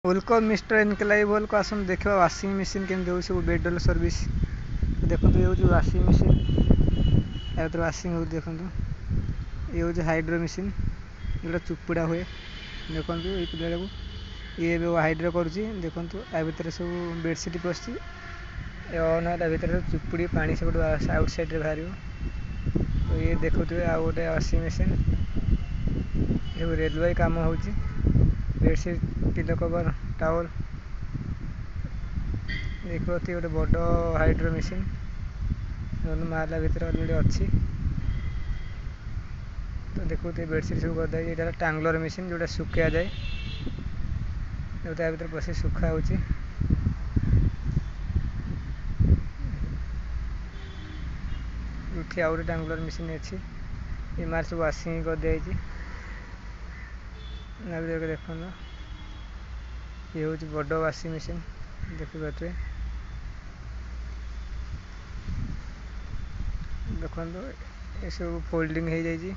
Welcome mister N K live ୱାର୍ଲ୍ଡକୁ। ଆସନ୍ତୁ ଦେଖିବା washing machine କେମିତି ହେଉଛି, ସବୁ ବେଡ଼୍ ସର୍ଭିସ୍। ଦେଖନ୍ତୁ, ଇଏ ହେଉଛି ୱାସିଂ ମେସିନ୍, ୟା ଭିତରେ ୱାସିଂ ହେଉଛି। ଦେଖନ୍ତୁ, ଇଏ ହେଉଛି ହାଇଡ୍ରୋ ମେସିନ୍, ଯେଉଁଟା ଚୁପୁଡ଼ା ହୁଏ। ଦେଖନ୍ତୁ, ଏଇ ପିଲାଟାକୁ ଇଏ ଏବେ ହାଇଡ୍ରୋ କରୁଛି। ଦେଖନ୍ତୁ, ୟା ଭିତରେ ସବୁ ବେଡ଼ସିଟ୍ ପଶିଛି। ଏ ଅନ୍ ହେଲା ଭିତରେ ସବୁ ଚୁପୁଡ଼ି ପାଣି ସେପଟୁ ଆଉଟ୍ ସାଇଡ଼୍ରେ ବାହାରିବ। ତ ଇଏ ଦେଖୁଥିବେ ଆଉ ଗୋଟେ ୱାସିଂ ମେସିନ୍। ସବୁ ରେଲୱେ କାମ ହେଉଛି, ବେଡ଼ସିଟ୍, ପିଲୋ କଭର୍, ଟାୱଲ୍। ଦେଖିପାରୁଥିବେ, ଗୋଟେ ବଡ଼ ହାଇଡ୍ରୋ ମେସିନ୍। ଦେଖନ୍ତୁ, ମାଲ୍ ଭିତରେ ଅଲରେଡ଼ି ଅଛି। ତ ଦେଖୁଥିବେ, ବେଡ଼ସିଟ୍ ସବୁ ଗଦା ହେଇଛି। ଏଇଟା ହେଲା ଟାଙ୍ଗଲର ମେସିନ୍, ଯେଉଁଟା ଶୁଖାଯାଏ। ତା ଭିତରେ ବସି ଶୁଖା ହେଉଛି। ଏଠି ଆଉ ଗୋଟେ ଟାଙ୍ଗଲର ମେସିନ୍ ଅଛି। ଏ ମାଲ୍ ସବୁ ୱାସିଂ କରିଦିଆଯାଇଛି। ଦେଖନ୍ତୁ, ଇଏ ହେଉଛି ବଡ଼ ୱାସିଂ ମେସିନ୍, ଦେଖିପାରୁଥିବେ। ଦେଖନ୍ତୁ, ଏସବୁ ଫୋଲ୍ଡିଂ ହେଇଯାଇଛି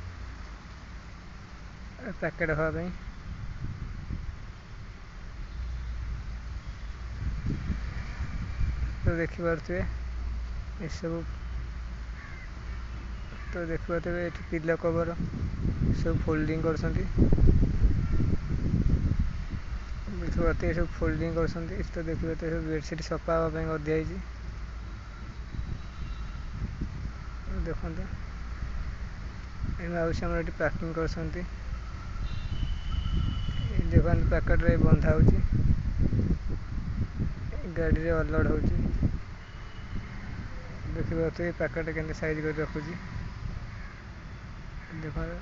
ପ୍ୟାକେଟ୍ ହେବା ପାଇଁ। ତ ଦେଖିପାରୁଥିବେ ଏସବୁ। ତ ଦେଖିପାରୁଥିବେ, ଏଠି ପିଲୋ କଭର ସବୁ ଫୋଲ୍ଡିଂ କରୁଛନ୍ତି। ଦେଖିପାରୁଥିବେ, ସବୁ ଫୋଲ୍ଡିଂ କରୁଛନ୍ତି। ଏଠି ତ ଦେଖିପାରୁଥିବେ, ସବୁ ବେଡ଼ସିଟ୍ ସଫା ହେବା ପାଇଁ କରିଦିଆଯାଇଛି। ଦେଖନ୍ତୁ, ଏ ମାଉସୀ ଆମର ଏଠି ପ୍ୟାକିଂ କରୁଛନ୍ତି। ଦେଖନ୍ତୁ, ପ୍ୟାକେଟରେ ବନ୍ଧା ହେଉଛି, ଗାଡ଼ିରେ ଅଲୋଡ଼ ହେଉଛି। ଦେଖିପାରୁଥିବେ, ପ୍ୟାକେଟ କେମିତି ସାଇଜ୍ କରି ରଖୁଛି। ଦେଖନ୍ତୁ,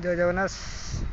ଜୟ ଜଗନ୍ନାଥ।